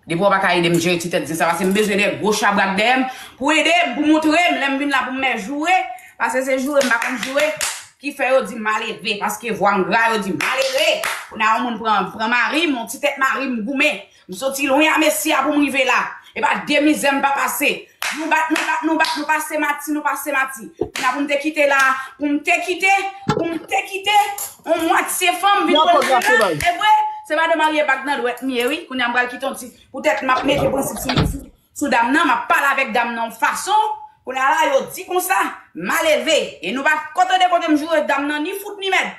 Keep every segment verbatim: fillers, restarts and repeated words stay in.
Depi w pa ka ede m jere ti tèt zen sa, paske m bezwen de gwo chabrak dèyè m pou ede m, pou montre m, lè m vin la pou m mè joure, paske se joure m pa konn joure, ki fè yo di m malelve, paske vwa m gra, yo di m malelve. Kounye a yon moun pran, pran mari m, yon ti tèt mari m goumen. M soti lwen a Mesi a pou m rive la. E pa de mizè m pa pase. Nou bat, nou bat, nou bat, nou pase mati, nou pase mati. Kounye a pou m te kite la, pou m te kite, pou m te kite, yon mwatye fanm vin pran mwen la. E vre, se madan marye bag nan dwèt m ye wi. Kounye a m pral kite yon ti, poutèt m ap mete prensip sou, sou, sou dam nan, m ap pale avèk dam nan yon fason. Kounye a la, yo di konsa, malelve. E nou pa kote de kote m joure dam nan, ni fout ni mèd.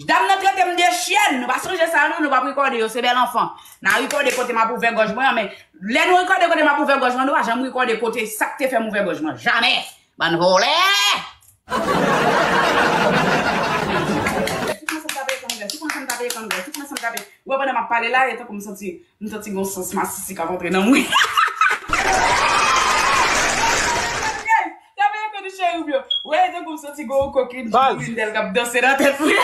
Dam nan trete m de chyèn. Nou pa sonje sa non, nou p ap rekòde yo, se bèl anfan. N a rekòde kote m ap ouvè gòj mwen an, men lè nou rekòde kote m ap ouvè gòj mwen, nou pa janm rekòde kote sa k te fè m ouvè gòj mwen. Jamè! Bann vòlè! Tout moun ansanm tape ekan nou, guys. Tout moun ansanm tape ekan nou, guys. Tout moun ansanm tape. Ou wè pandan m ap pale la, e tankou m santi, m santi gon sans masisi k ap antre nan mwen. Tape ekan nou cheri m yo. Ou wè e tankou m santi gon kokin grindèl k ap danse nan tèt mwen.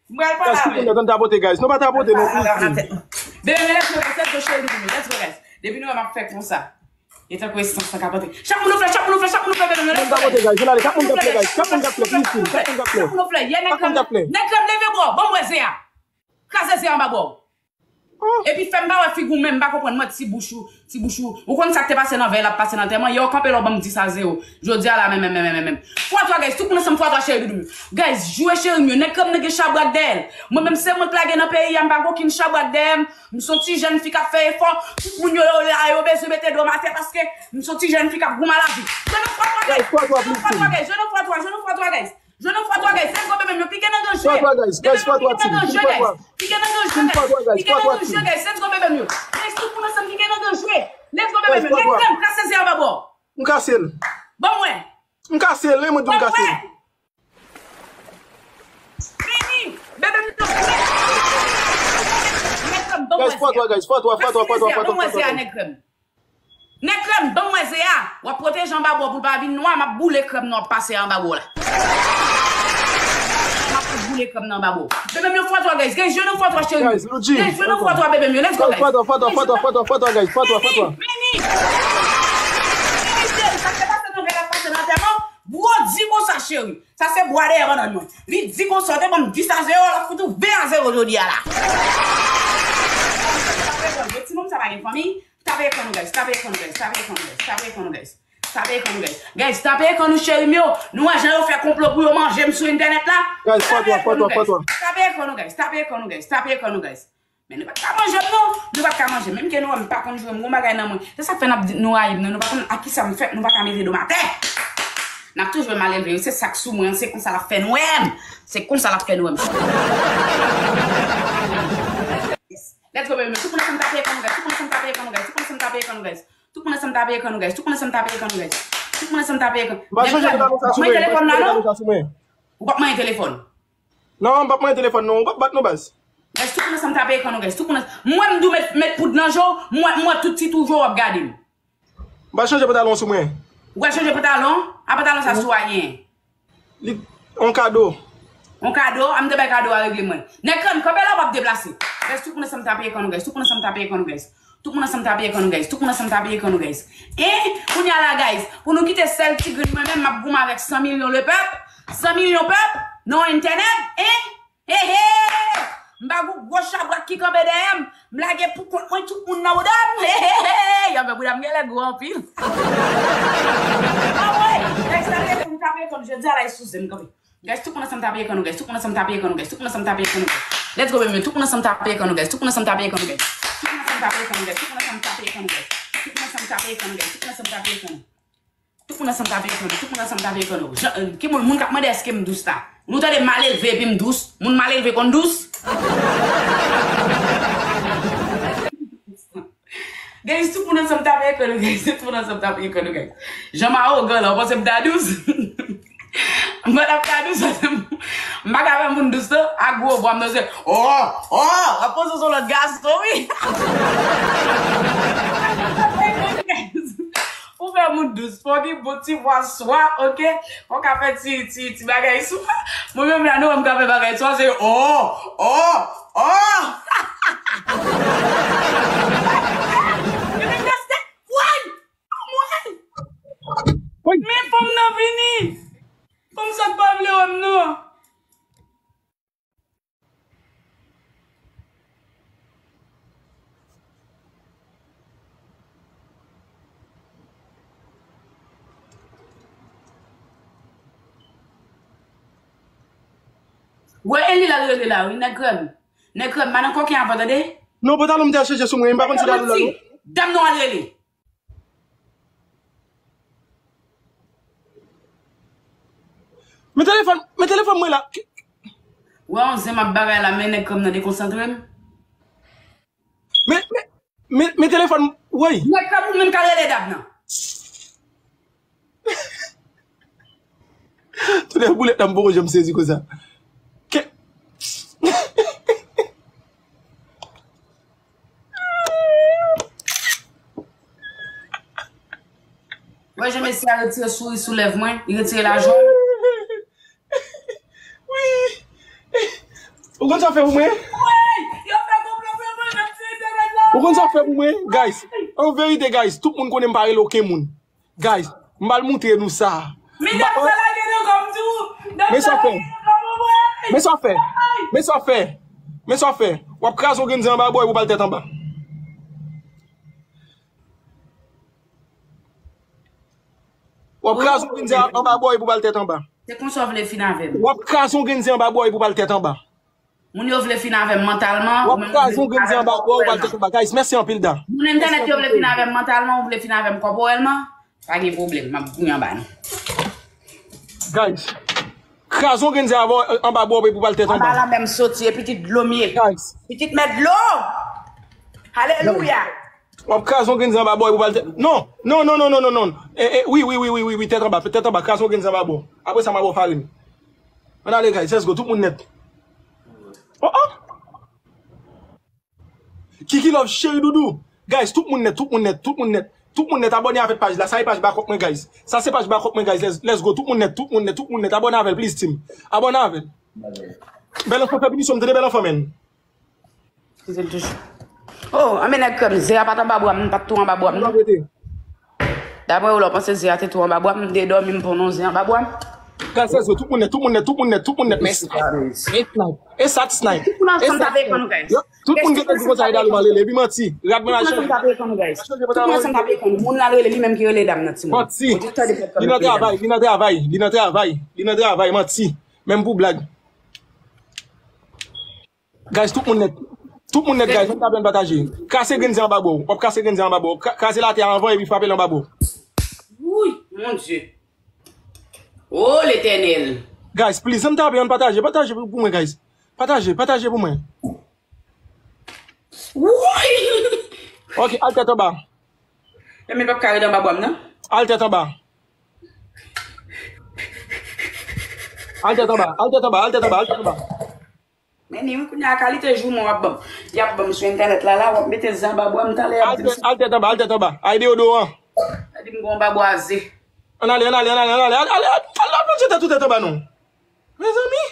M pral pale avè l. Guys, tout moun ansanm tapote, guys. Nou pa tapote non, please. Bebe, let's go, guys. Let's go, cheri m yo. Let's go, guys. Depi nou wè m ap fè konsa. E tankou esans lan k ap antre. Chak moun nou fè, chak moun nou fè, chak moun nou fè, bebe, let's go, guys. Chak moun k ap fè, chak moun k ap fè, please, chak moun k ap fè. Chak moun nou fè, yeah, nèg krèm, nèg krèm, leve bò, ban m wè ze a. Kraze ze a anba bò. Epi fè m pa wè figi w menm, m pa konprann mwen, ti bouch ou, ti bouch ou. Ou konn sa k te pase nan vèy la ap pase nan antèman, yè w kanpe la w ban m dis a zewo. Jodi a la menm, menm, menm, menm, menm. Fwa twa, guys, tout moun ansanm fwa twa cheri doudou m. Guys, joure cheri m yo, nèg krèm nan gen chabrak dèyè l. Mwen menm se mwen k lage nan peyi a, m pa gen okenn chabrak dèyè m. M se yon ti jèn fi k ap fè efò. Tout moun yo, yo la, yo bezwen mete do m atè paske m se yon ti jèn fi k ap goumen a lavi. Jwe nou fwa twa, guys. Jwe nou fwa twa, guys. Jwe nou fwa twa, jwe nou fwa twa, guys. Jwe nou fwa twa, guys. Let's go, bebe m yo. Pike nan ganje. Fwa twa, guys. Guys, fwa twa, team. Fwa twa. Pike nan ganje, guys. Pike nan ganje, guys. Pike nan ganje, guys. Let's go, bebe m yo. Guys, tout moun ansanm pike nan ganje. Let's go, bebe m yo. Nèg krèm, kase ze a anba bò. M kase l. Ban m wè. M kase l, wi, mwen di m kase l. Vini, bebe m nan. Nèg krèm, ban mwen ze a. Guys, fwa twa, guys, fwa twa, fwa twa, fwa twa, fwa twa, fwa twa. Nèg krèm, ban mwen ze a. W ap pwoteje anba bò pou l pa vin nwa, m ap boule krèm nan w ap pase anba bò la. M ap boule krèm nan anba bò. Bebe m yo fwa twa, guys. Guys, jwe nou fwa twa, cheri. Guys, jwe nou fwa twa, bebe m yo. Let's go, guys. Fwa twa, fwa twa, fwa twa, guys. Fwa twa, fwa twa. Vini, vini, cheri. Sa k te pase nan vèy la pase nan antèman. Bro, di konsa, cheri. Sa se bwa dèyè bannann mwen. Li di konsa, w te ban m dis a zewo, l ap fout ou ven a zewo jodi a la. Ti nonm sa pa gen fanmi. Tape ekan nou, guys. Tape ekan nou, guys. Tape ekan nou, guys. Tape ekan nou, guys. Tape ekan nou, guys. Guys, tape ekan nou, cheri m yo. Nou wè jan yo fè konplo pou yo manje m sou entènèt la. Guys, fwa twa, fwa twa, fwa twa. Tape ekan nou, guys. Tape ekan nou, guys. Tape ekan nou, guys. Men nou pa t ka manje m non. Nou pa t ka manje m. Menm ke nou wè m pa konn joure, m gon bagay nan mwen. Se sa k fè n ap di nou rayi m nan. Nou pa konn ak kisa m fèt, nou pa ka mete do m atè. N ap toujou wè malelve yo. Se sa k sou mwen an, se konsa l ap fè nou wè m. Se konsa l ap fè nou wè m. Let's go, baby. Tout moun ansanm tape ekan nou, guys. Tout moun ansanm tape ekan nou, guys. Tout moun ansanm tape ekan nou, guys. Tout moun ansanm tape ekan nou, guys. Tout moun ansanm tape ekan nou, guys. Tout moun ansanm tape ekan. M pa sonje pou talon sa sou mwen. Ou p ap manyen telefòn. Non, m p ap manyen telefòn non, ou p ap bat non baz. Guys, tout moun ansanm tape ekan nou, guys. Tout moun ansanm. Mwen m di w met, met poud nan je w, mwen, mwen tout ti tou je w ap gade m. M pral chanje pantalon sou mwen. Ou pral chanje pantalon? A pantalon sa sou a gen. Li, on kado. On kado, a m te bay kado a regle mwen. Nèg krèm, kanpe la w ap deplase. Guys, tout moun ansanm tape ekan nou, guys. Tout moun ansanm tape ekan nou, guys. Tout moun ansanm tape ekan nou, guys. Tout moun ansanm tape ekan nou, guys. En, kounye a la, guys, pou nou kite sèl ti grenn mwen menm, m ap goumen avèk san milyon lepèp, san milyon pèp, nan entènèt, en, he, he! M pa gon gwo chabrak ki kanpe dèyè m, m lage pou kont mwen, tout moun nan bouda m, he, he, he! Y ap wè bouda m genlè gwo anpil. Anmwey! Guys, tape ekan nou, tape ekan nou, jodi a la, eskize m kanpe. Guys, tout moun ansanm tape ekan nou, guys. Tout moun ansanm tape ekan nou, guys. Tout moun ansanm tape ekan nou, guys. Let's go, baby. Tout moun ansanm tape ekan nou, guys. Tout moun ansanm tape ekan nou, guys. Tout moun ansanm tape ekan nou, guys. Tout moun ansanm tape ekan nou, guys. Tout moun ansanm tape ekan nou, guys. Tout moun ansanm tape ekan nou. Tout moun ansanm tape ekan nou. Tout moun ansanm tape ekan nou. Jan, euh, ki moun, moun k ap mande èske m dous la? Nou tande malelve epi m dous? Moun malelve konn dous? Guys, tout moun ansanm tape ekan nou, guys. Tout moun ansanm tape ekan nou, guys. Jan m awogan la, w panse m ta dous? M pa t ap ta dous, m pa ka fè moun dous, non. A gwo vwa m nan se, oh, oh, w ap panse se yon lòt gason, wi. Ou fè moun dous, fò gen bon ti vwa swa, oke? Fò w ka fè ti, ti, ti bagay swa. Mwen menm la, nou wè m ka fè bagay swa, se, oh, oh, oh. Wè, e li l al rele la, wi, nèg krèm. Nèg krèm, pa nan koken avan, tande? Non, pantalon m te al chanje sou mwen, m pa konn si Dalou la, non. Dam nan w al rele. Men telefòn, men telefòn mwen la. Wè, yon zen m ap bagay la, men nèg krèm nan dekonsantre m. Men, men, men, men telefòn, woy. Nèg krèm ou menm k al rele dam nan. Tounen boulèt la, m poko janm sezi konsa. Ke- Wè, jan mesye a retire souri sou lèv mwen, li retire lajwa. Wi. Ou konn sa fè pou mwen? Wi, yo fè konplo pou mwen, menm si entènèt la. Ou konn sa fè pou mwen? Guys, an verite, guys, tout moun konnen m pa rele okenn moun. Guys, m pral montre nou sa. Men sa fè. Men sa fè. Men sa fè. Men sa fè. W ap kraze yon grenn zen anba bò epi w pral tèt anba. W ap kraze yon grenn zen anba bò epi w pral tèt anba. Se konsa w vle fin avè m. W ap kraze yon grenn zen anba bò epi w pral tèt anba. Moun yo vle fin avè m mantalman. W ap kraze yon grenn zen anba bò, ou pral tèt anba. Guys, mèsi anpil, Da. Moun entènèt yo vle fin avè m mantalman, ou vle fin avè m kòporèlman? Pa gen pwoblèm, m ap goumen anba nou. Guys, kraze yon grenn zen anba, anba bò, epi w pral tèt anba. Anba lanmè m soti, e pitit dlo m ye. Guys. Pitit mèt dlo! Alelouya! W ap kraze yon grenn zen anba bò, epi w pral tèt. Non, non, non, non. E, e, wi, wi, wi, tèt anba, tèt anba, kraze yon grenn zen anba bò. Apre sa, m a ba w farin. Ann ale, guys, let's go, tout moun nèt. Oh, oh. Kiki Love, cheri doudou. Guys, tout moun nèt, tout moun nèt, tout moun nèt. Tout moun nèt, abòne avèk paj la. Sa e paj bakòp mwen, guys. Sa se paj bakòp mwen, guys. Let's, let's go, tout moun nèt, tout moun nèt, tout moun nèt. Abòne avè l, please, team. Abòne avè l. Bèl anfan fè pinisyon, m tande bèl anfan, men. Eskize m toujou. Oh, anben nèg krèm, zen a pa t anba bwa m, li pa t tou anba bwa m, non. Dapre ou la, w panse zen a te tou anba bwa m, m te dòmi, m pran yon zen anba bwa m. Guys, let's go, tout moun nèt, tout moun nèt, tout moun nèt, tout moun nèt. Mèsi, Paris. E snipe, e sat snipe. Tout moun ansanm tape ekran nou, guys. Tout moun gentan di konsa, e Dalou m al rele, epi manti. Rad mwen al chanje. Tout moun ansanm tape ekran nou, guys. Tout moun ansanm tape ekran nou. Moun la rele, li menm ki rele dam nan, timoun. Manti. Li nan travay, li nan travay, li nan travay, li nan travay, manti. Menm pou blag. Guys, tout moun nèt. Tout moun nèt, guys. Ann tape, ann pataje. Kraze grenn zen anba bò. W ap kraze grenn zen anba bò. Kra-, kraze latè a anvan epi frape l anba bò. Wouy, mon Dye. Oh, Letènèl. Guys, please, ann tape, ann pataje. Pataje pou, pou mwen, guys. Pataje, pataje pou mwen. Wouy! Ok, al tèt anba. Enben, l p ap ka ret anba bwa m, non? Al tèt anba. Al tèt anba, al tèt anba, al tèt anba, al tèt anba. Men ni wi, kounye a kalite jouman w ap ban m. Y ap ban m sou entènèt la, la, w ap mete zen anba bwa m, talè y ap di m. Al tèt anba, al tèt anba. Ay deyodoran. Di m gon anba bwa zen. Ann ale, ann ale, ann ale, ann ale. Al, al, al, al plonje tèt ou tèt anba non. Mezanmi.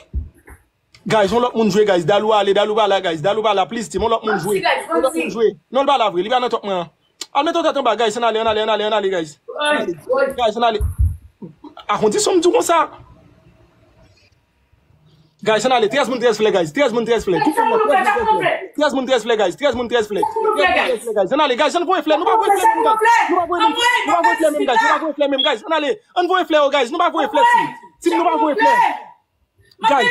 Guys, yon lòt moun jwe, guys. Dalou ale, Dalou pa la, guys. Dalou pa la, please, team. Yon lòt moun jwe. Yon lòt moun jwe. Non, l pa la vre. Li pa nan twòp mwen an. Al mete yon tèt anba, guys. Ann ale, ann ale, ann ale, ann ale, guys. Guys, ann ale. Akondisyon m di w konsa. Guys, ann ale. Trèz moun, trèz flè, guys. Trèz moun, trèz flè. Trèz moun, trèz flè, guys. Trèz moun, trèz flè, guys. Trèz moun, trèz flè. Trèz moun, trèz flè, guys. Ann ale, guys. Ann voye flè. Nou pa voye flè menm, guys. Nou pa voye menm, guys. Nou pa voye flè menm, guys. Ann ale. Ann voye flè yo, guys. Nou pa voye flè, team. Team, nou pa voye flè. Guys,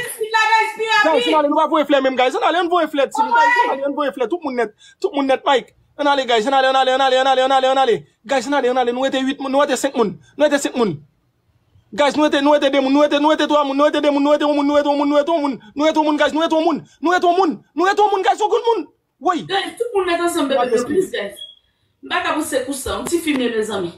guys, ann ale, nou pa voye flè menm, guys. Ann ale, ann voye flè, team. Guys, ann ale, ann voye flè. Tout moun nèt. Tout moun nèt, Mike. Ann ale, guys. Ann ale, ann ale, ann ale, ann ale, ann ale, ann ale, ann ale. Guys, ann ale, ann ale. Nou rete uit moun, nou rete senk moun. Nou rete senk moun. Guys, nou rete, nou rete de moun, nou rete, nou rete twa moun, nou rete de moun, nou rete yon moun, nou rete yon moun, nou rete yon moun, nou rete yon moun, guys, nou rete yon moun, nou rete yon moun, nou rete yon moun, guys, yon grenn moun. Woy! Guys, tout moun nèt ansanm, bebe m yo, please, guys. M pa ka pouse kou sa, yon ti fi m ye, mezanmi.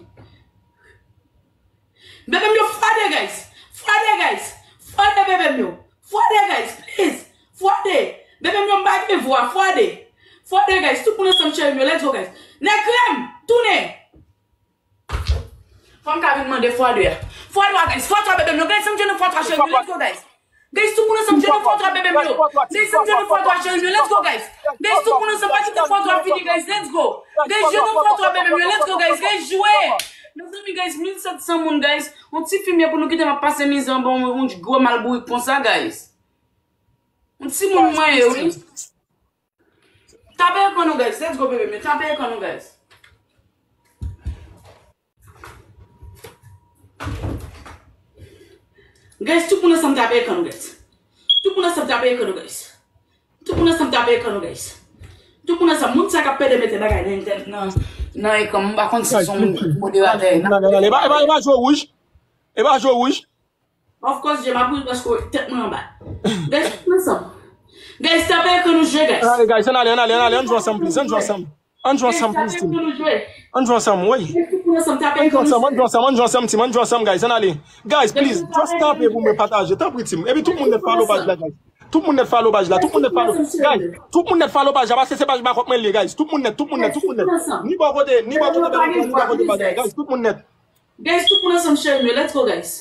Bebe m yo, fwade, guys. Fwade, guys. Fwade, bebe m yo. Fwade, guys, please. Fwade. Bebe m yo, m pa gen vwa. Fwade. Fwade, guys. Tout moun ansanm, cheri m yo. Let's go, guys. Nèg krèm, tounen. Fò m ka vin mande fwa de a. Fwa twa, guys. Fwa twa, bebe m yo. Guys, ann jwenn fwa twa, cheri m yo. Let's go, guys. Guys, tout moun ansanm, jwenn fwa twa, bebe m yo. Guys, ann jwenn fwa twa, cheri m yo. Let's go, guys. Guys, tout moun ansanm, pa kite fwa twa fini, guys. Let's go. Guys, jwenn fwa twa, bebe m yo. Let's go, guys. Guys, jwe. Mezanmi, guys, mil sèt san moun, guys. Yon ti fi m ye pou nou kite m ap pase mizè anba yon, yon gwo mal bourik konsa, guys. Yon ti moun mwen ye, wi. Tape ekran nou, guys. Let's go, bebe m yo. Tape ekran nou, guys. Guys, tout moun ansanm tape ekran nou, guys. Tout moun ansanm tape ekran nou, guys. Tout moun ansanm tape ekran nou, guys. Tout moun ansanm. Moun sa k ap pede mete bagay nan entènèt, nan, nan ekran, m pa konn si se yon moun ki moderatè. Nan, nan, nan, e pa, e pa, e pa jwe wouj. E pa jwe wouj. Of course, je m ap wouj paske tèt mwen anba. Guys, tout moun ansanm. Guys, tape ekran nou jwe, guys. Ann ale, guys, ann ale, ann ale, ann ale, ann jwe ansanm, please, ann jwe ansanm. Ann jwe ansanm, please, team. Ann jwe ansanm, wi. Ann jwe ansanm, ann jwe ansanm, ann jwe ansanm, team, ann jwe ansanm, guys, ann ale. Guys, please, just tape pou mwen pataje, tanpri, team. Epi tout moun nèt follow paj la, guys. Tout moun nèt follow paj la, tout moun nèt follow. Guys, tout moun nèt follow paj la, paske se paj bakòp mwen li ye, guys. Tout moun nèt, tout moun nèt, tout moun nèt. Ni bò kote, ni bò kote, ni bò kote, guys, tout moun nèt. Guys, tout moun ansanm, cheri m yo, let's go, guys.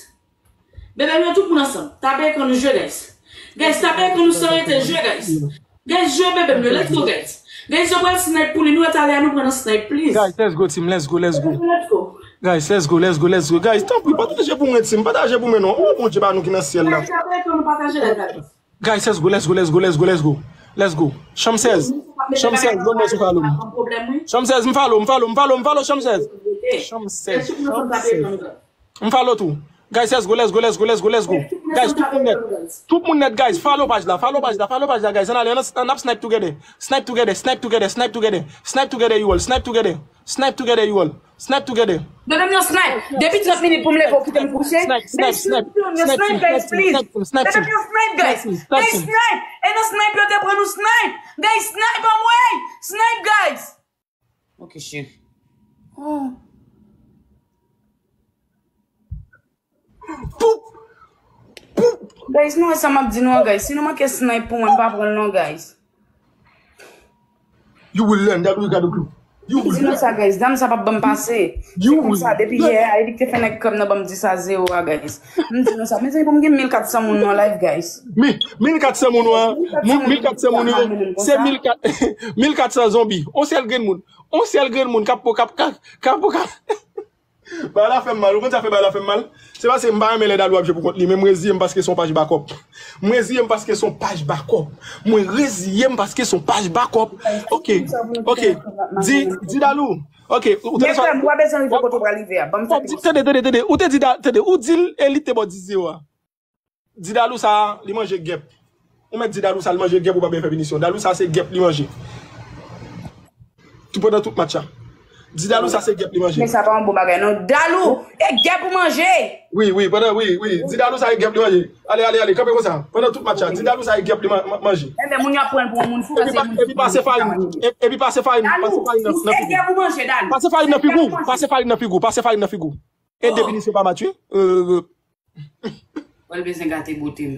Bebe m yo, tout moun ansanm. Tape ekran nou jwe, guys. Guys, tape ekran nou san rete, jwe, guys. Guys, jwe, bebe m yo, let's go, guys. Guys, yo pral snipe pou li, nou wè talè a nou pran nan snipe, please. Guys, let's go, team, let's go, let's go. Let's go. Guys, let's go, let's go, let's go. Guys, tanpri, pataje pou mwen, team, pataje pou mwen, non. O, Bondye ba nou ki nan syèl la. Guys, tape ekran nou pataje la, guys. Guys, let's go, let's go, let's go, let's go, let's go, let's go. Chanm sèz. Chanm sèz, donn mwen sou follow m. Chanm sèz, m follow, m follow, m follow, m follow, chanm sèz. Chanm sèz, chanm sèz. M follow tou. Guys, let's go, let's go, let's go, let's go, let's go. Guys, tout moun nèt. Tout moun nèt, guys. Follow paj la, follow paj la, follow paj la, guys. Ann ale, ann, ann ap snipe together. Snipe together, snipe together, snipe together. Snipe together, you all. Snipe together. Snipe together, you all. Snipe together. Bebe m yo snipe. Depi trant minit pou m leve, ou kite m kouche. Snipe, snipe, snipe, snipe, snipe, snipe, guys, please. Bebe m yo snipe, guys. Guys, snipe. E nan snipe, yo te pran nou snipe. Guys, snipe anmwey. Snipe, guys. Ok, cheri. Oh. Poup! Poup! Guys, nou wè sa m ap di nou an, guys. Si nou manke snipe pou mwen, m pa pran l non, guys. You will learn that we gotta do. You will learn. M di nou sa, guys. Dam sa p ap ban m pase. Se konsa, depi yè a, e li ki te fè nèg kòb nan ban m di sa zewo a, guys. M di nou sa. Mezanmi, pou m gen mil kat san moun nan live, guys. Mi, mil kat san moun, wi. Mil kat san moun, wi. Se mil kat, mil kat san zonbi. On sèl grenn moun. On sèl grenn moun k ap, k ap, k ap, k ap, k ap. Bagay la fè m mal. Ou konn sa fè bagay la fè m mal? Se paske m pa renmen lè Dalou ap jwe pou kont li, men m reziye m paske se yon paj bakòp. M reziye m paske se yon paj bakòp. Mwen reziye m paske se yon paj bakòp. Ok, ok. Di, di Dalou. Ok, ou te... Mèt frè m, ou pa bezwen rive kote w pral rive a. Ban m fè plis. Tande, tande, tande. Ou te di, tande, ou di l e li te ba w dis zewo a. Di Dalou sa, li manje gèp. Ou mèt di Dalou sa, li manje gèp, ou pa byen fè pinisyon. Dalou sa, se gèp li manje. Tout pandan tout match la. Di Dalou sa, se gèp li manje. Men sa pa yon bon bagay, non. Dalou, e gèp ou manje. Wi, wi, pandan, wi, wi. Di Dalou sa, e gèp li manje. Ale, ale, ale, kanpe konsa. Pandan tout match la, di Dalou sa, e gèp li ma-, ma-, manje. Enben, moun yo ap pran l pou yon moun fou, paske moun fou. Epi pase farin. E-, epi pase farin, pase farin nan, nan figi w. Pase farin nan figi w, pase farin nan figi w, pase farin nan figi w. E depinisyon pa match, wi. Euh, Wè l bezwen gate bote m.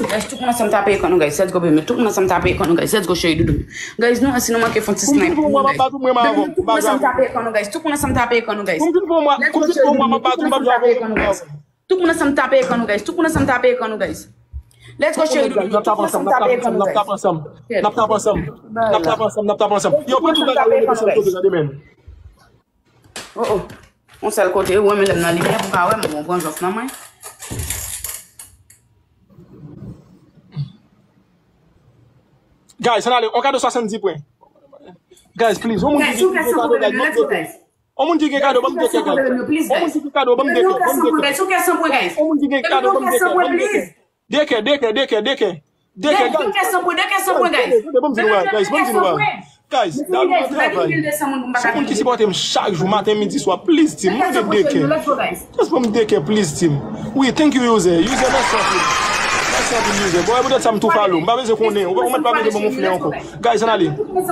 Guys, tout moun ansanm tape ekran nou, guys. Let's go, baby. Tout moun ansanm tape ekran nou, guys. Let's go, cheri doudou m. Guys, nou wè si nou manke fè yon ti snipe pou mwen, guys. Pou m fin fè yon mwa, m ap bat ou, mwen, m ap bat ou, m ap bat ou. Tout moun ansanm tape ekran nou, guys. Tout moun ansanm tape ekran nou, guys. Pou m fin fè yon mwa, m ap bat ou, m ap bat ou. Tout moun ansanm tape ekran nou, guys. Tout moun ansanm tape ekran nou, guys. Let's go, cheri doudou. Tout moun ansanm tape ekran nou, guys. N ap tape ansanm, n ap tape ansanm. N ap tape ansanm, n ap tape ansanm. Yo, pran tout bagay yo mete sou kote, gade men. Oh, oh. Yon sèl kote, ou renmen lè m nan limyè, pou ka wè m, ou pran jòf nan mwen. Guys, ann ale, on kado swasanndis pwen. Guys, please, on moun ki gen kado, guys, ban m de kè. On moun ki gen kado, ban m de kè, guys. On moun ki gen kado, ban m de kè, ban m de kè. On moun ki gen kado, ban m de kè, ban m de kè. De kè, de kè, de kè, de kè. De kè, guys. De kè san pwen, de kè san pwen, guys. Tande, tande, ban m di nou bagay, guys, ban m di nou bagay. Guys, Dalou ap travay. Se yon moun ki sipòte m chak jou, maten, midi, swa. Please, team, mwen gen de kè. Just ban m de kè, please, team. Wi, thank you, user. User, mèsi anpil. Mèsi anpil, user. Bon, e poutèt sa m tou follow. M pa bezwen konnen. Ou mèt pa bezwen ban m yon flè ankò. Guys, ann ale. Dalou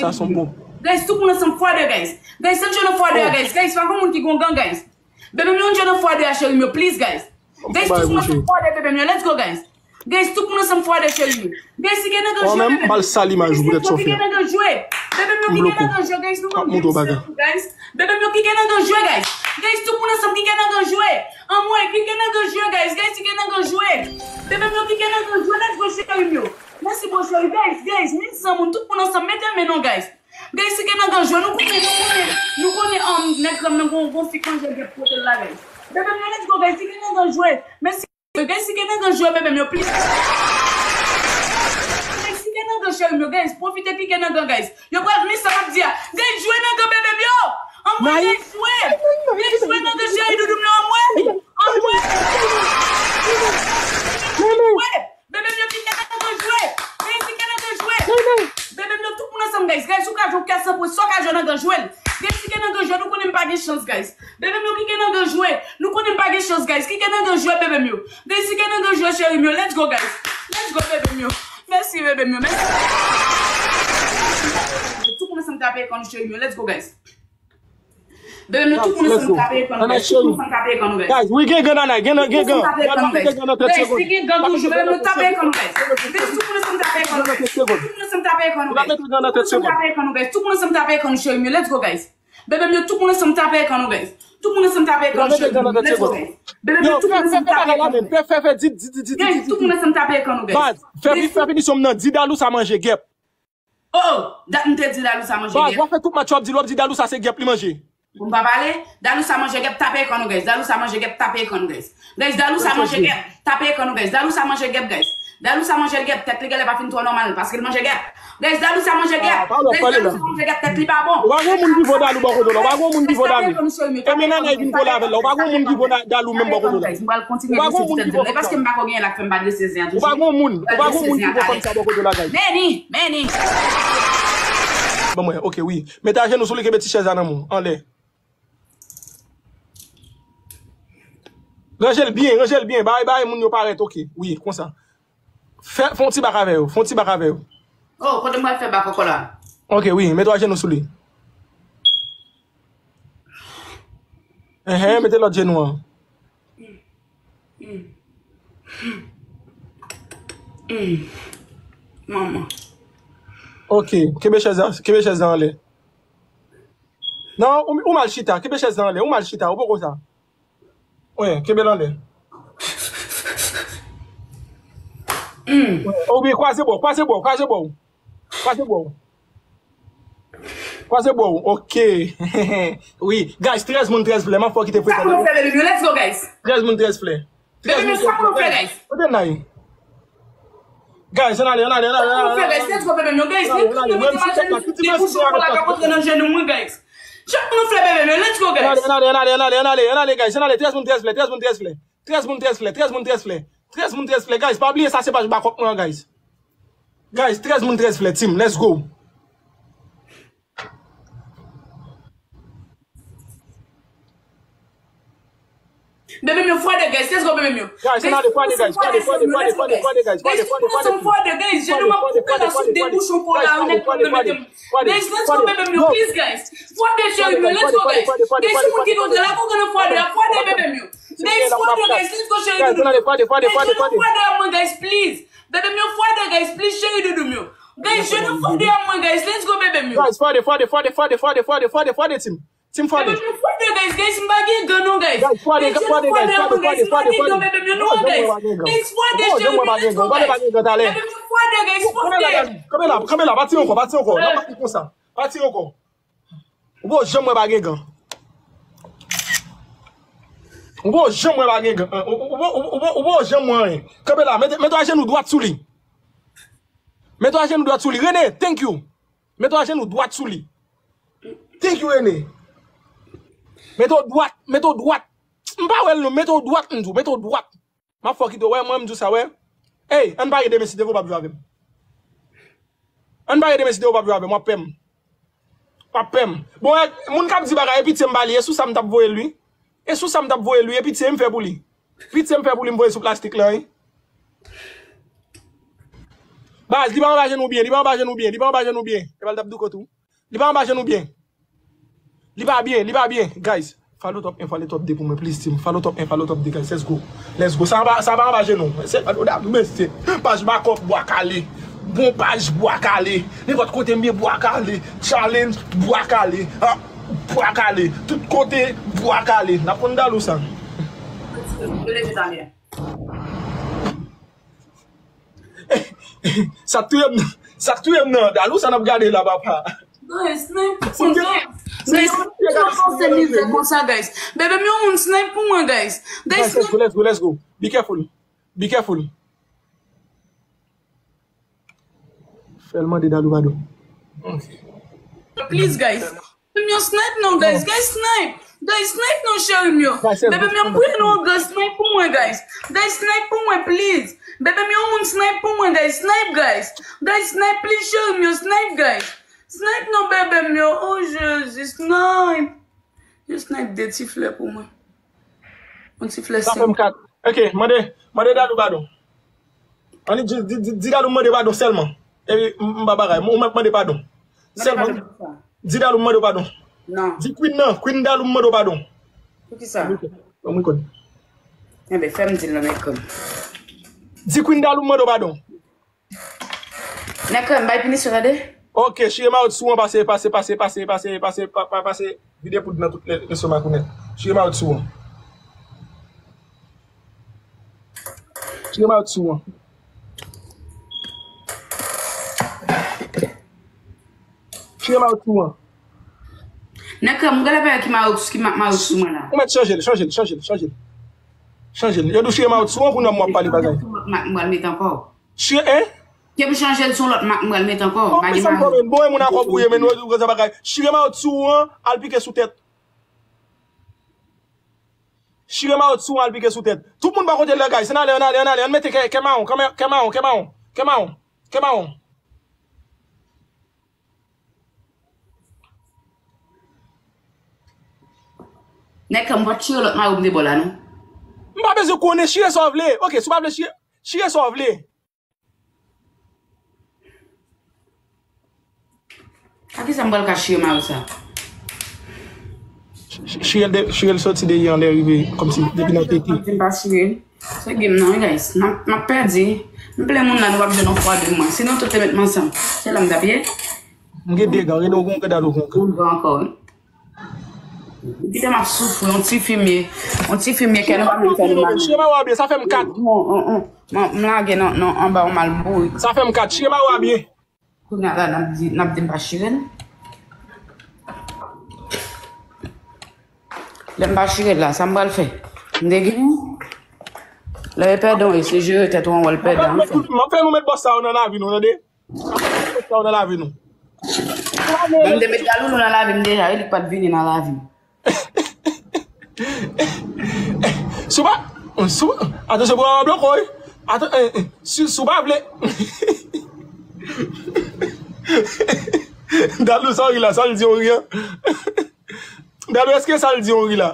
sa se yon bon. Guys, tout moun ansanm fwa de, guys. Guys, se yon fwa de, guys. Guys, pa gen moun ki gon gang, guys. Bebe m, yon jwe nan fwa de a, cheri m yo, please, guys. Guys, tout moun ansanm fwa de, bebe m yo, let's go, guys. Guys, tout moun ansanm fwa de, cheri m yo. Guys, si gen nan gang jwe, bebe m. Mwen menm, m pral sal imaj ou poutèt sa w fè. Guys, si gen nan gang jwe. Bebe m yo, ki gen nan gang jwe, guys, nou ban m de ti segonn, guys. Bebe m yo, ki gen nan gang jwe, guys. Guys, tout moun ansanm ki gen nan gang jwe. Anmwey, ki gen nan gang jwe, guys. Guys, ki gen nan gang jwe. Bebe m yo, ki gen nan gang jwe, let's go, cheri m yo. Mèsi, bon, cheri. Guys, guys, mil san moun, tout moun ansanm, mete men non, guys. Guys, si gen nan gang jwe, nou konnen, nou konnen, nou konnen, um, nèg krèm nan gon, gon fi k manje l gen pote l la, guys. Bebe m yo, let's go, guys, si gen nan gang jwe. Men si, guys, si gen nan gang jwe, bebe m yo, please. Guys, si gen nan gang, cheri m yo, guys, pwofite pike nan gang, guys. Yo pral, men sa m ap di a. Guys, jwe nan gang, bebe m yo. Anmwey, guys, jwe. Guys, jwe nan gang, cheri doudou m nan, anmwey. Anmwey. Jwe. Guys, guys, ou ka jwe kè san pwen, sa w ka jwe nan gan jwe l. Guys, si kè nan gan jwe, nou konnen m pa gen chans, guys. Bebe m yo, ki kè nan gan jwe, nou konnen m pa gen chans, guys. Ki kè nan gan jwe, bebe m yo. Guys, si kè nan gan jwe, cheri m yo. Let's go, guys. Let's go, bebe m yo. Mèsi, bebe m yo. Mèsi. Tout moun ansanm tape ekran nou, cheri m yo. Let's go, guys. Bebe m yo, tout moun ansanm tape ekran nou, guys. Tout moun ansanm tape ekran nou, guys. Guys, wi, gen gan nan, gen, gen gan. Guys, wi, gen gan nan trant segonn. Guys, si gen gan toujou, bebe m yo, tape ekran nou, guys. Guys, tout moun ansanm tape ekran nou, guys. Tout moun ansanm tape ekran nou, guys. Tout moun ansanm tape ekran nou, guys. Tout moun ansanm tape ekran nou, cheri m yo. Let's go, guys. Bebe m yo, tout moun ansanm tape ekran nou, guys. Tout moun ansanm tape ekran nou, cheri m yo. Let's go, guys. Bebe m yo, tout moun ansanm tape ekran nou, guys. Fè, fè, fè, di, di, di, di, di, guys, di, tout di. Moun ansanm tape ekran nou, guys. Baz, fè, fè finisyon m nan, di Dalou sa manje gèp. Oh, dat m te di Dalou sa manje gèp. Baz, w ap fè tout match w ap di l, w ap di Dalou sa se gèp li manje. Pou m pa pale, Dalou sa manje gèp, tape ekran nou, guys. Dalou sa manje gèp, tape ekran nou, guys. Guys, Dalou sa manje gèp, tape ekran nou, guys. Dalou sa manje gèp, guys. Dalou sa manje gèp, tèt li genlè pa fin twò nòmal, paske l manje gèp. Guys, Dalou sa manje gèp. Guys, Dalou sa manje gèp, tèt li pa bon. Ou pa gon moun ki vo Dalou bò kote w la. Ou pa gon moun ki vo Dalou. E men nan vin kole avè l la. Ou pa gon moun ki vo Dalou menm bò kote w la. Guys, m pral kontinye dwese ti tèt mwen. Paske m pa ko gen lak fè m pa dwese zen an toujou. Ou pa gon moun. Ou pa gon moun ki vo fanm sa bò kote w la, guys. Meni, meni. Ban mwen, ok, wi. Mete ajenou sou li, kenbe ti chèz la nan men w, anlè. Ranje l byen, ranje l byen. Bay, bay moun yo parèt, ok. Wi, konsa. Fè, fè yon ti bak avè yo, fè yon ti bak avè yo. Oh, kote m pral fè bak ankò la? Ok, wi, mete yon jenou sou li. Enhen, mete lòt jenou an. Manman. Ok, kenbe chèz la, kenbe chèz la anlè. Non, ou, ou mal chita, kenbe chèz la anlè, ou mal chita, ou poko sa. Wi, kenbe l anlè. Wi, oubyen kwaze bò, kwaze bò, kwaze bò. Kwaze bò. Kwaze bò, ok. Wi, guys, trèz moun, trèz flè, m ap fè w kite frekan. Sa pou nou fè, baby? Let's go, guys. Trèz moun, trèz flè. Trèz moun, trèz flè, guys. Kote n ale? Guys, ann ale, ann ale, ann ale, ann ale. Let's go, baby, yo, guys. Ann ale, ann ale. Mwen, m sou tèt la, tout dimanch, mwen avèk tèt la. Chak moun fè, baby, yo, let's go, guys. Ann ale, ann ale, ann ale, ann ale, ann ale, guys, ann ale, trèz moun, trèz flè, trèz moun, trèz flè. Trèz moun, trèz flè, trèz moun, trèz flè. Trèz moun, trèz flè, guys, pa bliye sa se paj bakòp mwen an, guys. Guys, trèz moun, trèz flè, team, let's go. Bebe m yo, fwa de, guys, let's go, bebe m yo. Guys, ann ale, fwa de, guys, fwa de, fwa de, guys, fwa de, fwa de, guys, fwa de, fwa de, fwa de, guys, jenou m ap koupe la sou de bouchon kola yo nèt pou mete m. Guys, let's go, bebe m yo, please, guys. Fwa de, cheri m yo, let's go, guys. Guys, si moun ki kontre la, kontre nan fwa de, fwa de, bebe m yo. Guys, fwa de, guys, let's go, cheri doudou m yo. Guys, jenou fwa de a mwen, guys, please. Bebe m yo, fwa de, guys, please, cheri doudou m yo. Guys, jenou fwa de a mwen, guys, let's go, bebe m yo. Guys, fwa de, fwa de, fwa de, team. Team fwa de. Bebe m yo, fwa de, guys, guys, m pa gen gan non, guys. Guys, fwa de, guys, fwa de, guys, fwa de, fwa de, fwa de, fwa de, team. Guys, fwa de, cheri m yo, let's go, guys. Bebe m yo, fwa de, guys, fwa de. Kanpe la, kanpe la, pa tire ankò, pa tire ankò. N ap pati konsa. Pa tire ankò. Ou pa janm wè pa gen gan. Ou pa janm wè pa gen gan. Ou, ou, ou, ou, ou, ou pa janm wè anyen. Kanpe la, mete, mete ajenou dwat sou li. Mete ajenou dwat sou li. Rene, thank you. Mete ajenou dwat sou li. Thank you, Rene. Mete dwat, mete dwat. M pa wè l non, mete dwat, m di w, mete dwat. M ap fè w kite w wè, mwen, m di w sa, wè. Ey, ann parye demen si Devo p ap jwe avè m. Ann parye demen si Devo p ap jwe avè m, w ap pè m. W ap pè m. Bon, e, moun k ap di bagay, e pitye m ba li, e sou sa m t ap voye l, wi. E sou sa m t ap voye l, wi, e pitye m fè pou li. Pitye m fè pou li, m voye sou plastik lan, wi. Baz, li pa anba jenou byen, li pa anba jenou byen, li pa anba jenou byen. E pa l t ap douko tou. Li pa anba jenou byen. Li pa byen, li pa byen. Guys, follow top un, follow top deux pou mwen, please, team. Follow top un, follow top deux, guys. Let's go. Let's go. Sa pa, sa pa anba jenou. Se, oh, da, mesye. Paj bakòp, bwa kale. Bon paj, bwa kale. Nenpòt kote m ye, bwa kale. Challenge, bwa kale. Ah, bwa kale. Tout kote, bwa kale. N ap konn Dalou sa. Yo leve talè. Sa k touye m nan, sa k touye m nan, Dalou sa n ap gade la, papa. Guys, snipe pou mwen, guys. Guys, snipe pou mwen, guys. Guys, snipe pou mwen, guys. Guys, let's go, let's go, let's go. Be careful. Be careful. Fè l mande Dalou padon. Ok. Please, guys. Bebe m yo, snipe non, guys. Guys, snipe. Guys, snipe non, cheri m yo. Bebe m yo, m priye nou, guys, snipe pou mwen, guys. Guys, snipe pou mwen, please. Bebe m yo, moun snipe pou mwen, guys. Snipe, guys. Guys, snipe, please, cheri m yo, snipe, guys. Snipe non bebe m yo. Oh, Jezi, snipe. Yo snipe de ti flè pou mwen. Yon ti flè senk. Sa fè m kat. Ok, mande, mande Dadou padon. Annik di, di, di, di Dadou mande padon sèlman. Epi m, m pa bagay. Ou mèt mande padon. Mande sèlman. Padon pou sa. Di Dadou mande padon. Non. Di Queen nan, Queen Dadou mande padon. Pou ki sa? Bon, mwen konn. Enben, fè m di l nan men kòm. Di Queen Dadou mande padon. Nèg kòm bay pinisyon tande. Ok, chire mayot sou an pase, pase, pase, pase, pase, pase, pa, pa, pase vide poud nan tout le, lestomak ou nèt. Chire mayot sou an. Chire mayot sou an. Chire mayot sou an. Nèg kòm, m gade pa ki mayot, ki ma-, mayot sou mwen la. Ou mèt chanje l, chanje l, chanje l, chanje l. Chanje l. Yo di w chire mayot sou an pou nonm w ap pale bagay. M pral met ankò. Chire, hein? Ke m chanje l sou lòt mak m pral met ankò. Oh, m pa gen sa m konnen. Bon, e moun akò bouye, men nou di w konsa bagay. Chire mayot sou an, al pike sou tèt. Chire mayot sou an, al pike sou tèt. Tout moun pa kote l la, guys. Ann ale, ann ale, ann ale. Ann mete kè, kè mawon, kè mawon, kè mawon, kè mawon, kè mawon. Nèg kòm, m pa t chire lòt mayo m te ba w la, non. M pa bezwen konnen, chire sa w vle. Ok, si w pa vle chire, chire sa w vle. A kisa m pral ka chire mayo sa? Ch-, ch-, chire l de, chire l soti de anlè rive, kòmsi depi nan tete. Kòmsi m pa chire l. Se game nan, wi, guys. M ap, m ap pèdi. M plen moun la, nou p ap jwenn yon fwa de mwen. Si nou tout te met m ansanm, se la m t ap ye. M gen de gan, gen yon gan, gen dalo gan. Yon gan ankò, wi. Kite m ap soufri, yon ti fimye. Yon ti fimye, kè nou pa menm fè nou mal. Chire mayo a byen, sa fè m kat. Non, non, non. M, m lage nan, nan, anba yon mal bourik. Sa fè m kat, chire mayo a byen. Kounye a la, n ap di, n ap di m pa chire l. Lè m pa chire l la, sa m pral fè? M te gen. Lè e pèdan w ye, se jere tèt ou an wè l pèdan an fè. M ap fè nou met bòs sa yo nan lavi nou, tande? M ap fè nou met bòs sa yo nan lavi nou. Bon, m te met Daloulou nan lavi m deja, wi, li pa t vini nan lavi m. Si w pa, si w, atansyon pou w pa bloko, wi. Atan-, eh, eh, si, si w pa vle. Dalou, sa w ri la, sa l di w ri an. Dalou, èske sa l di w ri la?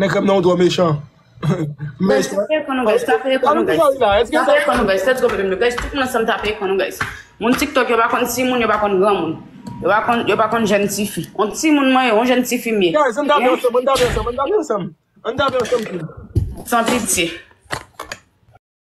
Nèg krèm nan ou twò mechan. Guys, tape ekran nou, guys, tape ekran nou, guys. Tape ekran nou, guys, let's go, baby, guys, tout moun ansanm tape ekran nou, guys. Moun TikTok, yo pa konn timoun, yo pa konn granmoun. Yo pa konn, yo pa konn jèn tifi. On timoun mwen ye, on jèn tifi m ye. Guys, ann tape ansanm, ann tape ansanm, ann tape ansanm. Ann tape ansanm, please. San pitye.